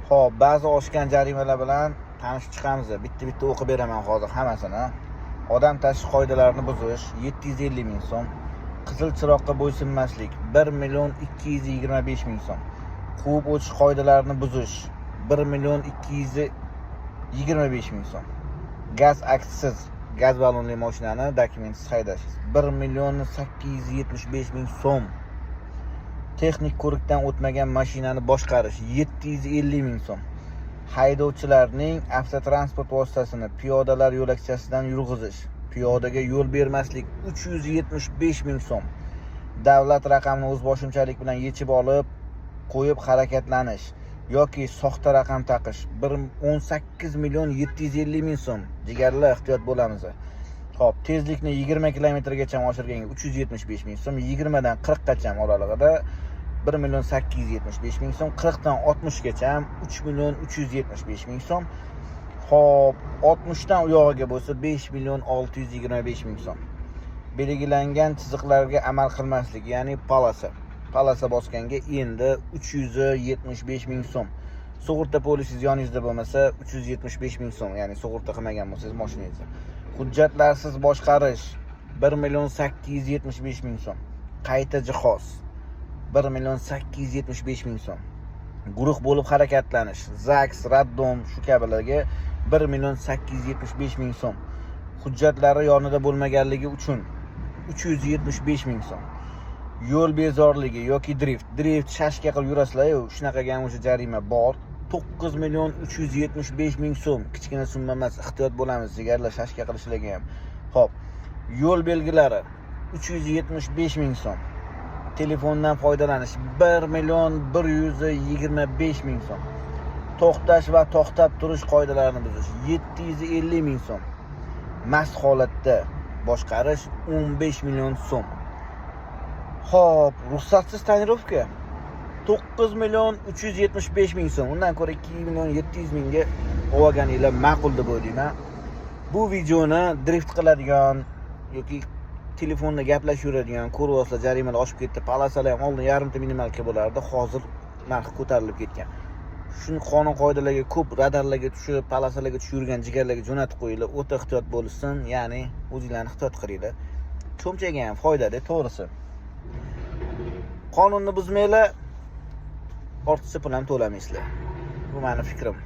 Xo'p, ba'zi oshgan jarimalar bilan tanishib chiqamiz. Bitta-bitta o'qib beraman hozir hammasini. Odam tashish qoidalarini buzish 750 ming so'm. Qizil chiroqqa bo'ysunmaslik 1 million 225 ming so'm. Quvib o'tish qoidalarini buzish 1 million 225 ming so'm. Gaz aktisiz, gaz ballonli mashinani dokumentsiz haydash 1 million 875 ming so'm. Texnik ko'rikdan o'tmagan mashinani boshqarish 750 ming so'm. Haydovchilarning avtotransport vositasini piyodalar yo'lakchasidan yurg'izish, piyodaga yo'l bermaslik 375 ming so'm. Davlat raqamini o'zboshimchalik bilan yechib olib qo'yib harakatlanish yoki soxta raqam taqish 18 million 750 ming so'm. Jigarlar, ehtiyot bo'lamiz. Xo'p, tezlikni 20 kilometrgacha oshirganga 375 ming so'm, 20 dan 40 gacha oralig'ida 1 million 875 ming so'm, 40 dan 60 gacha 3 million 375 ming so'm. Xo'p, 60 dan u yog'iga bo'lsa 5 million 625 ming so'm. Belgilangan chiziqlarga amal qilmaslik, ya'ni полоса. Полоса bosganga endi 375 ming so'm. Sug'urta polisingiz yoningizda bo'lmasa 375 ming so'm, ya'ni sug'urta qilmagan bo'lsangiz mashinangizni. Hujjatlarsiz boshqarish 1 million 875 ming so'm. Qayta jihoz 1 million 875 ming so'm. Guruh bo'lib harakatlanish, ЗАГС, роддом shu kabilarga 1 million 875 ming so'm. Hujjatlari yonida bo'lmaganligi uchun 375 ming so'm. Yo'l bezorligi yoki drift, drift шашка qilib yurasizlar-yu, shunaqaga ham o'sha jarima bor. 9 million 375 ming so'm. Kichkina summa emas, ehtiyot bo'lamiz, jigarlar, шашка qilishlarga ham. Xo'p, yo'l belgilari 375 ming so'm. Telefondan foydalanish 1 million 125 ming so'm. To'xtash va to'xtab turish qoidalarini buzish 750 ming so'm. Mast holatda boshqarish 15 million so'm. Xo'p, ruxsatsiz тонировка 9 million 375 ming so'm. Undan ko'ra 2 million 700 mingga olganinglar ma'qul deb o'ylayman. Bu videoni drift qiladigan yoki telefonda gaplashib yuradigan ko'ryapsizlar, jarimalar oshib ketdi. Полоса lar ham oldin yarimta минималка bo'lardi, hozir narxi ko'tarilib ketgan. Shuni qonun qoidalarga ko'p radarlarga tushib, полоса larga tushib yurgan jigarlarga jo'natib qo'yinglar, o'ta ehtiyot bo'lishsin, ya'ni o'zinglarni ehtiyot qilinglar. Cho'mchaga ham foydada, to'g'risi. Qonunni buzmanglar, ortiqcha pul ham to'lamaysizlar. Bu meni fikrim.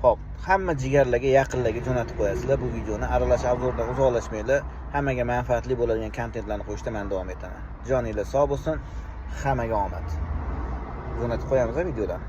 Xo'p, hamma jigarlarga, yaqinlarga jo'natib qo'yasizlar bu videoni. Aralash обзор dan uzoqlashmanglar. Hammaga manfaatli bo'ladigan kontentlarni qo'yishda men davom etaman. Joninglar sog' bo'lsin, hammaga omad. Jo'natib qo'yamiz videolarni.